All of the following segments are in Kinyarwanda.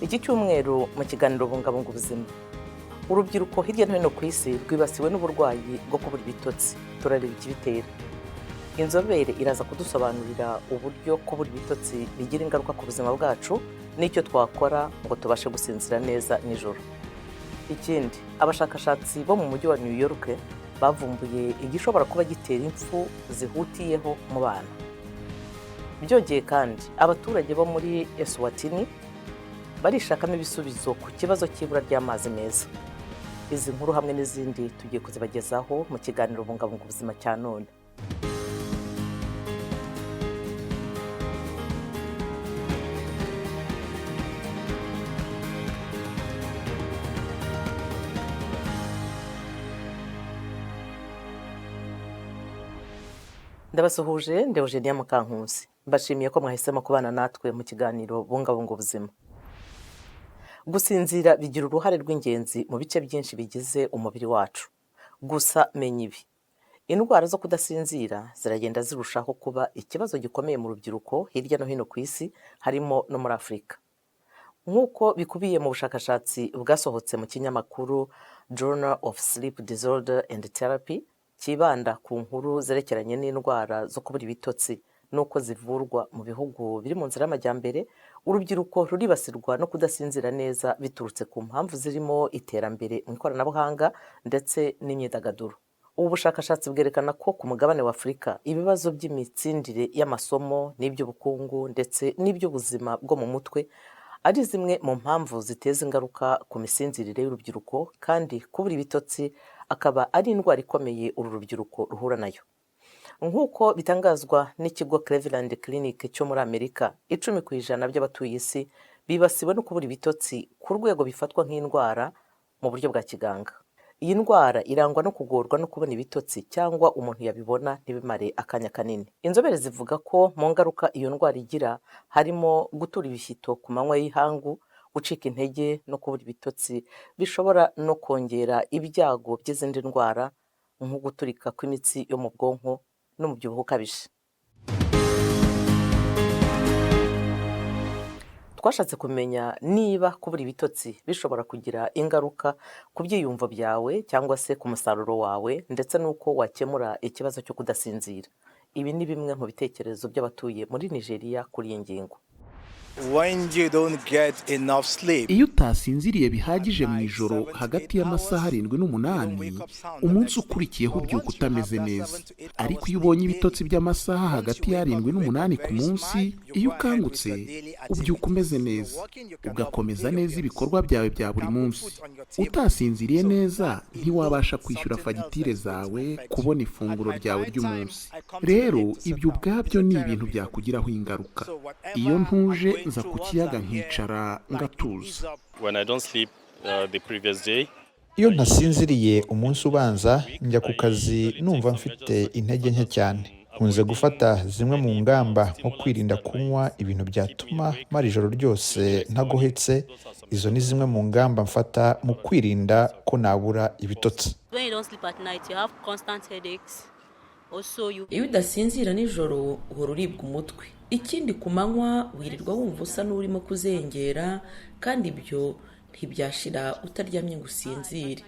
Iki cyumweru mu kiganiro Bungabunga Ubuzima, urubyiruko hirya no hino ku isi rwibasiwe n'uburwayi bwo kubura ibitotsi. Turareba ikibitera. Inzobere iraza kudusobanurira uburyo kubura ibitotsi bigira ingaruka ku buzima bwacu n'icyo twakora ngo tubashe gusinzira neza nijoro. Ikindi, abashakashatsi bo mu mujyi wa New York bavumbuye igishobora kuba gitera impfu zihutiyeho mu bana. Byongeye kandi, abaturage bo muri Eswatini barishakamo ibisubizo ku kibazo cy'ibura ry'amazi meza. Izi nkuru hamwe n'izindi tugiye kuzibagezaho mu kiganiro Bungabunga Ubuzima cya none. Ndabasuhuje, ndi Eugenia Mukankusi. Mbashimiye ko mwahisemo kubana natwe mu kiganiro Bungabunga Ubuzima. Gusinzira bigira uruhare rw'ingenzi mu bice byinshi bigize umubiri wacu. Gusa menya ibi: indwara zo kudasinzira ziragenda zirushaho kuba ikibazo gikomeye mu rubyiruko hirya no hino ku isi, harimo no muri Afurika, nk'uko bikubiye mu bushakashatsi bwasohotse mu kinyamakuru Journal of Sleep Disorder and Therapy, cyibanda ku nkuru zerekeranye n'indwara zo kubura ibitotsi n'uko zivurwa mu bihugu biri mu nzira y'amajyambere. Urubyiruko ruribasirwa no kudasinzira neza biturutse ku mpamvu zirimo iterambere mu ikoranabuhanga ndetse n'imyidagaduro. Ubu bushakashatsi bwerekana ko ku mugabane wa Afurika ibibazo by'imitsindire y'amasomo n'iby'ubukungu ndetse n'iby'ubuzima bwo mu mutwe ari zimwe mu mpamvu ziteza ingaruka ku misinzirire y'urubyiruko, kandi kubura ibitotsi akaba ari indwara ikomeye uru rubyiruko ruhura nayo. Nk'uko bitangazwa n'ikigo Cleveland Clinic cyo muri Amerika, 10% by'abatuye isi bibasiwe no kubura ibitotsi ku rwego bifatwa nk'indwara mu buryo bwa kiganga. Iyi ndwara irangwa no kugorwa no kubona ibitotsi, cyangwa umuntu yabibona ntibimare akanya kanini. Inzobere zivuga ko mu ngaruka iyo ndwara igira harimo gutura ibishyito ku manywa y'ihangu, gucika intege no kubura ibitotsi bishobora no kongera ibyago by'izindi ndwara nko guturika kw'imitsi yo mu bwonko n'umubyibuho ukabije. Twashatse kumenya niba kubura ibitotsi bishobora kugira ingaruka ku byiyumvo byawe cyangwa se ku musaruro wawe, ndetse n'uko wakemura ikibazo cyo kudasinzira. Ibi ni bimwe mu bitekerezo by'abatuye muri Nigeria kuri iyi ngingo. When you don't get enough sleep, Iyo utasinziriye bihagije mu ijoro hagati y'amasaha 7 n'8, umunsi ukurikiyeho ubyuka utameze neza. Ariko iyo ubonye ibitotsi by'amasaha hagati y'7 n'8 ku munsi, iyo ukangutse ubyuka umeze neza, ugakomeza neza ibikorwa byawe bya buri munsi. Utasinziriye neza ntiwabasha kwishyura fagitire zawe, kubona ifunguro ryawe ry'umunsi. Rero ibyo ubwabyo ni ibintu byakugiraho ingaruka. Iyo ntuje, nza ku kiyaga nkicara ngatuza. When I don't sleep the previous day, Iyo ntasinziriye umunsi ubanza, njya ku kazi numva mfite intege nke cyane. Nkunze gufata zimwe mu ngamba nko kwirinda kunywa ibintu byatuma mara ijoro ryose ntagohetse. Izo ni zimwe mu ngamba mfata mu kwirinda ko nabura ibitotsi. When you don't sleep at night, you have constant headaches. Also, you Iyo udasinzira nijoro uhora uribwa umutwe. Ikindi, ku manywa wirirwa wumva usa n'urimo kuzengera, kandi ibyo ntibyashira utaryamye ngo usinzire.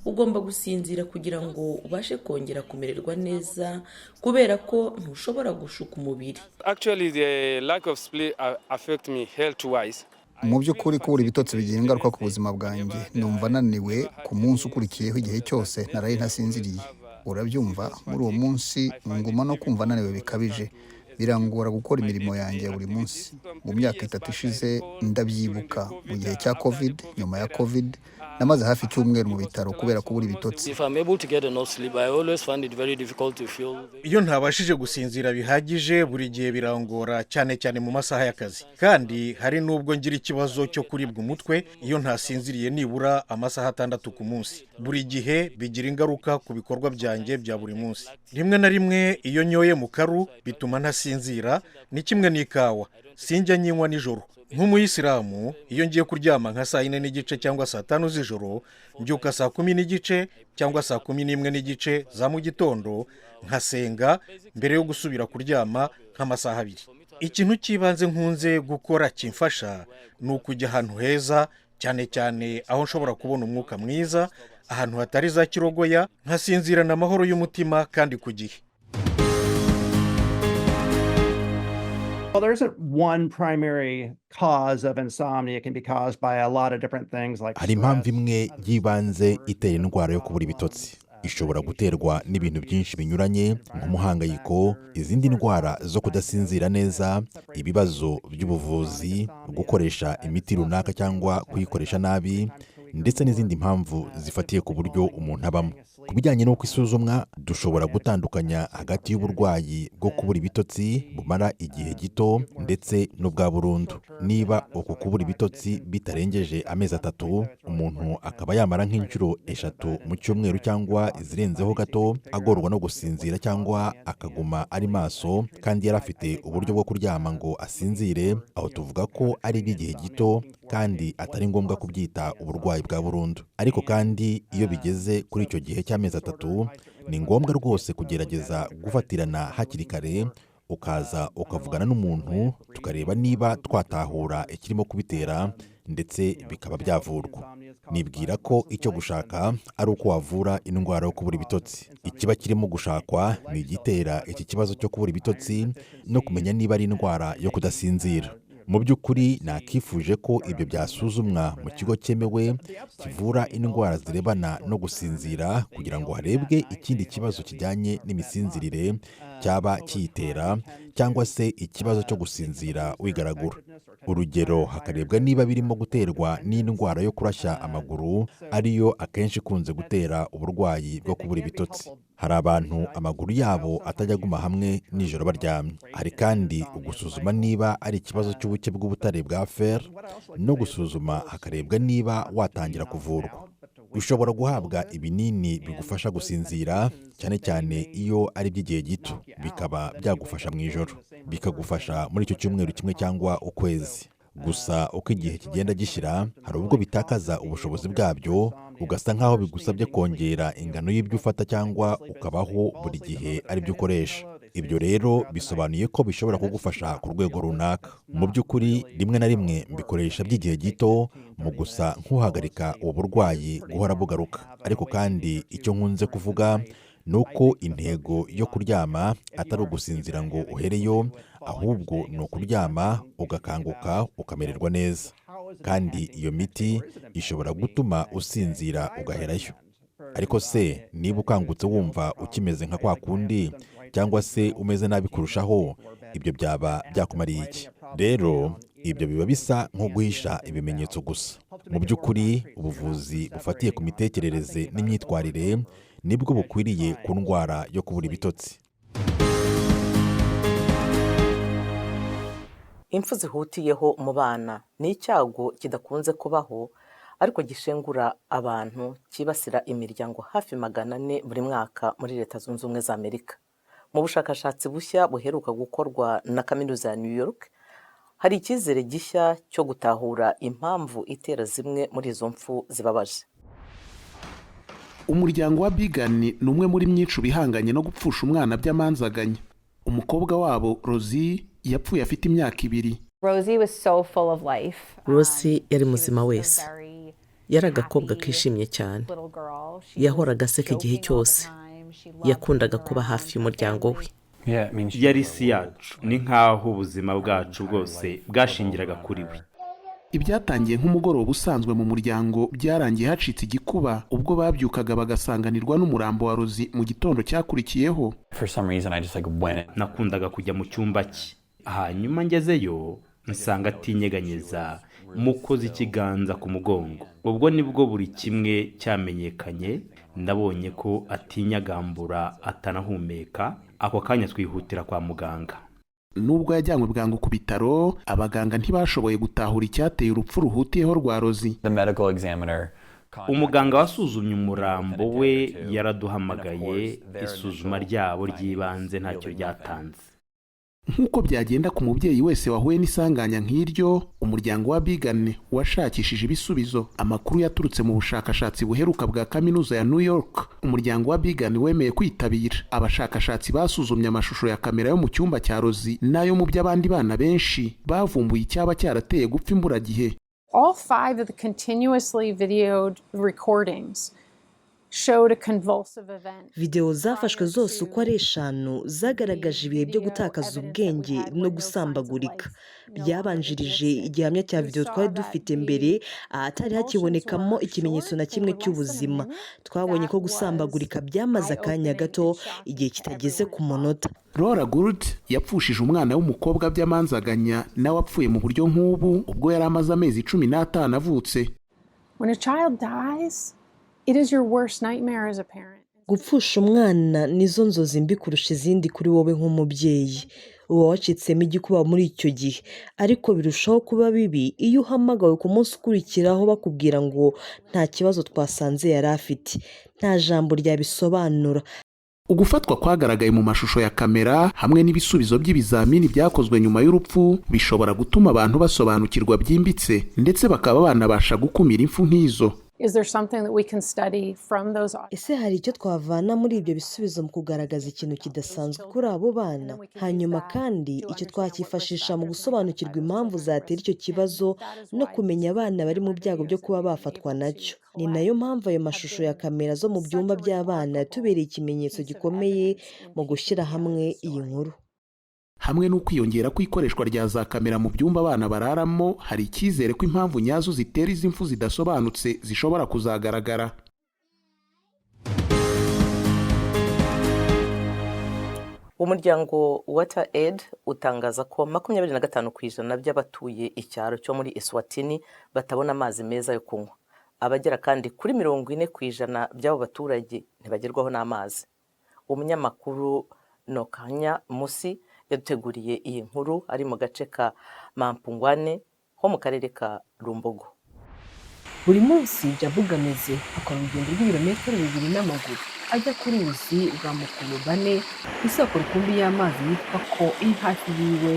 Ugomba gusinzira kugira ngo ubashe kongera kumererwa neza, kubera ko ntushobora gushuka umubiri. Actually, the lack of sleep affect me health-wise. Mu by'ukuri, kubura ibitotsi bigira ingaruka ku buzima bwanjye. Numva naniwe ku munsi ukurikiyeho igihe cyose naraye ntasinziriye. Urabyumva, muri uwo munsi nguma no kumva naniwe bikabije, birangora gukora imirimo yanjye ya buri munsi. Mu myaka 3 ishize, ndabyibuka mu gihe cya COVID, nyuma ya COVID namaze hafi icyumweru mu bitaro kubera kubura ibitotsi. If I'm able to get enough sleep, I always find it very difficult to feel. Iyo ntabashije gusinzira bihagije, buri gihe birangora, cyane cyane mu masaha y'akazi. Kandi hari n'ubwo ngira ikibazo cyo kuribwa umutwe iyo ntasinziriye nibura amasaha 6 ku munsi. Buri gihe bigira ingaruka ku bikorwa byanjye bya buri munsi. Rimwe na rimwe iyo nyoye mu karu bituma ntasinzira, ni kimwe n'ikawa, sinjya nyinywa nijoro. Nk'umuyisilamu, iyo ngiye kuryama nka saa 4:30 cyangwa saa 5 z'ijoro, mbyuka saa 10:30 cyangwa saa 11:30 za mu gitondo, nkasenga mbere yo gusubira kuryama nk'amasaha 2. Ikintu cy'ibanze nkunze gukora kimfasha ni ukujya ahantu heza, cyane cyane aho nshobora kubona umwuka mwiza, ahantu hatari za kirogoya, nkasinzirana amahoro y'umutima kandi ku gihe. Well, there isn't one primary cause of insomnia. It can be caused by a lot of different things like Hari impamvu imwe y'ibanze itera indwara yo kubura ibitotsi. Ishobora guterwa n'ibintu byinshi binyuranye, nk'umuhangayiko, izindi ndwara zo kudasinzira neza, ibibazo by'ubuvuzi, gukoresha imiti runaka cyangwa kuyikoresha nabi, ndetse n'izindi mpamvu zifatiye ku buryo umuntu abamo. Ku bijyanye n'uko isuzumwa, dushobora gutandukanya hagati y'uburwayi bwo kubura ibitotsi bumara igihe gito ndetse n'ubwa burundu. Niba uku kubura ibitotsi bitarengeje amezi 3, umuntu akaba yamara nk'inshuro 3 mu cyumweru cyangwa izirenzeho gato agorwa no gusinzira, cyangwa akaguma ari maso kandi yari afite uburyo bwo kuryama ngo asinzire, aho tuvuga ko ari iby'igihe gito kandi atari ngombwa kubyita uburwayi bwa burundu. Ariko kandi iyo bigeze kuri icyo gihe cy'amezi 3, ni ngombwa rwose kugerageza gufatirana hakiri kare, ukaza ukavugana n'umuntu, tukareba niba twatahura ikirimo kubitera ndetse bikaba byavurwa. Nibwira ko icyo gushaka ari uko wavura indwara yo kubura ibitotsi. Ikiba kirimo gushakwa ni igitera iki kibazo cyo kubura ibitotsi no kumenya niba ari indwara yo kudasinzira. Mu by'ukuri nakifuje ko ibyo byasuzumwa mu kigo cyemewe kivura indwara zirebana no gusinzira, kugira ngo harebwe ikindi kibazo kijyanye n'imisinzirire cyaba kiyitera, cyangwa se ikibazo cyo gusinzira wigaragura. Urugero, hakarebwa niba birimo guterwa n'indwara yo kurashya amaguru, ariyo akenshi ikunze gutera uburwayi bwo kubura ibitotsi. Hari abantu amaguru yabo atajya aguma hamwe nijoro baryamye. Hari kandi ugusuzuma niba ari ikibazo cy'ubuke bw'ubutare bwa fer, no gusuzuma hakarebwa niba watangira kuvurwa. Ushobora guhabwa ibinini bigufasha gusinzira, cyane cyane iyo ari iby'igihe gito, bikaba byagufasha mu ijoro, bikagufasha muri icyo cyumweru kimwe cyangwa ukwezi. Gusa uko igihe kigenda gishyira, hari ubwo bitakaza ubushobozi bwabyo, ugasa nk'aho bigusabye kongera ingano y'ibyo ufata cyangwa ukabaho buri gihe ari byo ukoresha. Ibyo rero bisobanuye ko bishobora kugufasha ku rwego runaka. Mu by'ukuri rimwe na rimwe mbikoresha by'igihe gito mu gusa nk'uhagarika ubu burwayi guhora bugaruka. Ariko kandi icyo nkunze kuvuga ni uko intego yo kuryama atari ugusinzira ngo uhereyo, ahubwo ni ukuryama ugakanguka ukamererwa neza. Kandi iyo miti ishobora gutuma usinzira ugaherayo. Ariko se niba ukangutse wumva ukimeze nka kwa kundi, cyangwa se umeze nabi kurushaho, ibyo byaba byakumariye iki? Rero ibyo biba bisa nko guhisha ibimenyetso gusa. Mu by'ukuri ubuvuzi bufatiye ku mitekerereze n'imyitwarire nibwo bukwiriye ku ndwara yo kubura ibitotsi. Impfu zihutiyeho mu bana ni icyago kidakunze kubaho, ariko gishengura abantu, cyibasira imiryango hafi 400 buri mwaka muri Leta Zunze Ubumwe za Amerika. Mu bushakashatsi bushya buheruka gukorwa na Kaminuza ya New York, hari icyizere gishya cyo gutahura impamvu itera zimwe muri izo mpfu zibabaje. Umuryango wa Bigani ni umwe muri myinshi bihanganye no gupfusha umwana by'amanzaganya. Umukobwa wabo Rosie yapfuye afite imyaka 2. Rosie yari muzima wese, yari agakobwa kishimye cyane, yahoraga aseka igihe cyose, yakundaga kuba hafi y'umuryango we. Yari isi yacu, ni nk'aho ubuzima bwacu bwose bwashingiraga kuri we. Ibyatangiye nk'umugoroba usanzwe mu muryango byarangiye hacitse igikuba ubwo babyukaga bagasanganirwa n'umurambo wa Rosie mu gitondo cyakurikiyeho. Nakundaga kujya mu cyumba cye, hanyuma ngezeyo nsanga atinyeganyeza, mukoze ikiganza ku mugongo. Ubwo nibwo buri kimwe cyamenyekanye, ndabonye ko atinyagambura atanahumeka. Ako kanya twihutira kwa muganga. Nubwo yajyanywe bwangu ku bitaro, abaganga ntibashoboye gutahura icyateye urupfu ruhutiyeho rwa Rosie. Umuganga wasuzumye umurambo we yaraduhamagaye, isuzuma ryabo ry'ibanze ntacyo ryatanze. Nk'uko byagenda ku mubyeyi wese wahuye n'isanganya nk'iryo, umuryango wa Bigane washakishije ibisubizo. Amakuru yaturutse mu bushakashatsi buheruka bwa kaminuza ya New York umuryango wa Bigane wemeye kwitabira. Abashakashatsi basuzumye amashusho ya kamera yo mu cyumba cya Rozi n'ayo mu by'abandi bana benshi, bavumbuye icyaba cyarateye gupfa imburagihe. All five of the continuously videoed recordings showed a convulsive event. Videwo zafashwe zose uko ari eshanu zagaragaje ibihe byo gutakaza ubwenge no gusambagurika byabanjirije igihamya cya videwo twari dufite mbere, ahatari hakibonekamo ikimenyetso na kimwe cy'ubuzima. Twabonye ko gusambagurika byamaze akanya gato, igihe kitageze ku munota. Laura Gould yapfushije umwana w'umukobwa by'amanzaganya, nawe apfuye mu buryo nk'ubu ubwo yari amaze amezi 15 avutse. When a child dies, it is your worst nightmare as a parent. Gupfusha umwana nizo nzozi mbi kurusha izindi kuri wowe nk'umubyeyi. Uba wacitsemo igikuba muri icyo gihe, ariko birushaho kuba bibi iyo uhamagawe ku munsi ukurikiraho bakubwira ngo nta kibazo twasanze yari afite. Nta jambo ryabisobanura. Ugufatwa kwagaragaye mu mashusho ya kamera hamwe n'ibisubizo by'ibizamini byakozwe nyuma y'urupfu bishobora gutuma abantu basobanukirwa byimbitse, ndetse bakaba banabasha gukumira impfu nk'izo. Is there something that we can study from those? Ese hari icyo twavana muri ibyo bisubizo mu kugaragaza ikintu kidasanzwe kuri abo bana? Hanyuma kandi icyo twacyifashisha mu gusobanukirwa impamvu zatera icyo kibazo no kumenya abana bari mu byago byo kuba bafatwa nacyo. Ni nayo mpamvu ayo mashusho ya kamera zo mu byumba by'abana yatubereye ikimenyetso gikomeye mu gushyira hamwe iyi nkuru. Hamwe n'ukwiyongera kw'ikoreshwa rya za kamera mu byumba abana bararamo, hari icyizere ko impamvu nyazo zitera izi mfu zidasobanutse zishobora kuzagaragara. Umuryango Water Aid utangaza ko 25% by'abatuye icyaro cyo muri Eswatini batabona amazi meza yo kunywa. Abagera kandi kuri 40% by'abo baturage ntibagerwaho n'amazi. Umunyamakuru Nokanya Musi yaduteguriye iyi nkuru ari mu gace ka Mampungwane ho mu karere ka Lumbogo. Buri munsi Jabu Gameze akora urugendo rw'ibirometero 2 n'amaguru ajya ku ruzi rwa Mukulubane, isoko rukumbi y'amazi yitwa ko iri hafi yiwe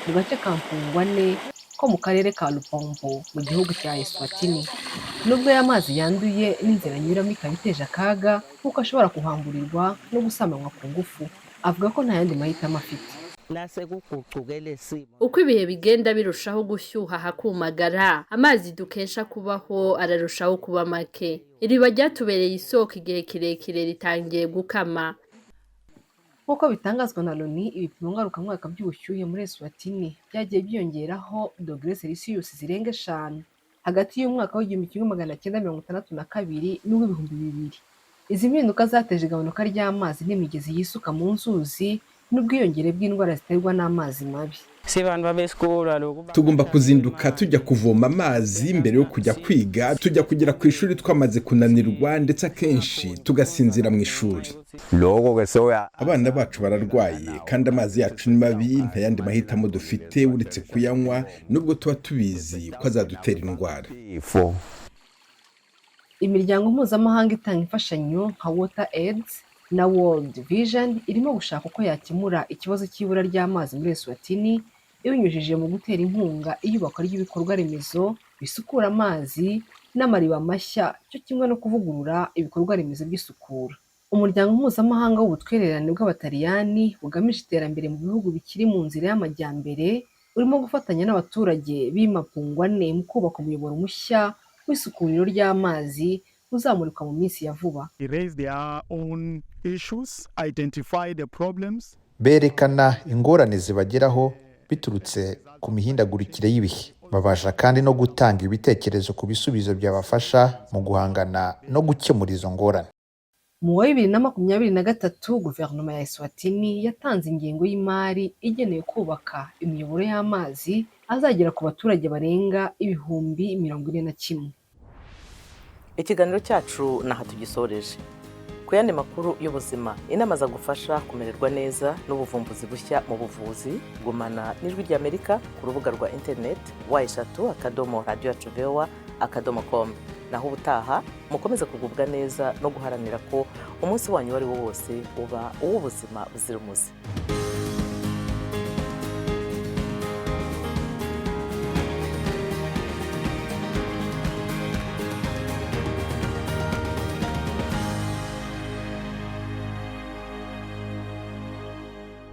mu gace ka Mpungwane ko mu karere ka Lupombo mu gihugu cya Eswatini. Nubwo aya mazi yanduye n'inzira anyuramo ikaba iteje akaga kuko ashobora kuhamburirwa no gusamanywa ku ngufu, avuga ko nta yandi mahitamo afite. Uko ibihe bigenda birushaho gushyuha hakumagara, amazi dukesha kubaho ararushaho kuba make. Iriba ryatubereye isoko igihe kirekire ritangiye gukama. Nk'uko bitangazwa na Loni, ibipimo ngarukamwaka by'ubushyuhe muri Eswatini byagiye byiyongeraho dogere Celsius zirenga 5 hagati y'umwaka w'1962 n'uw'2000. Izi mpinduka zateje igabanuka ry'amazi n'imigezi yisuka mu nzuzi n'ubwiyongere bw'indwara ziterwa n'amazi mabi. Tugomba kuzinduka tujya kuvoma amazi mbere yo kujya kwiga, tujya kugera ku ishuri twamaze kunanirwa, ndetse akenshi tugasinzira mu ishuri. Abana bacu bararwaye kandi amazi yacu ni mabi, nta yandi mahitamo dufite uretse kuyanywa, nubwo tuba tubizi ko azadutera indwara. Imiryango mpuzamahanga itanga imfashanyo nka Water Aid na World Vision irimo gushaka uko yakemura ikibazo cy'ibura ry'amazi muri Eswatini ibinyujije mu gutera inkunga iyubakwa ry'ibikorwa remezo bisukura amazi n'amariba mashya, cyo kimwe no kuvugurura ibikorwa remezo by'isukura. Umuryango mpuzamahanga w'ubutwererane bw'Abataliyani bugamije iterambere mu bihugu bikiri mu nzira y'amajyambere urimo gufatanya n'abaturage b'Imapungwane mu kubaka umuyoboro mushya w'isukuriro ry'amazi uzamurikwa mu minsi ya vuba. Berekana ingorane zibageraho biturutse ku mihindagurikire y'ibihe, babasha kandi no gutanga ibitekerezo ku bisubizo byabafasha mu guhangana no gukemura izo ngorane. Mu wa 2023, guverinoma ya Eswatini yatanze ingengo y'imari igenewe kubaka imiyoboro y'amazi azagera ku baturage barenga 41,000. Ikiganiro cyacu naha tugisoreje. Ku yandi makuru y'ubuzima, inama zagufasha kumererwa neza n'ubuvumbuzi bushya mu buvuzi, gumana n'Ijwi ry'Amerika ku rubuga rwa interineti www.radioyacuvoa.com. Naho ubutaha, mukomeze kugubwa neza no guharanira ko umunsi wanyu uwo ari wo wose uba uw'ubuzima buzira umuze.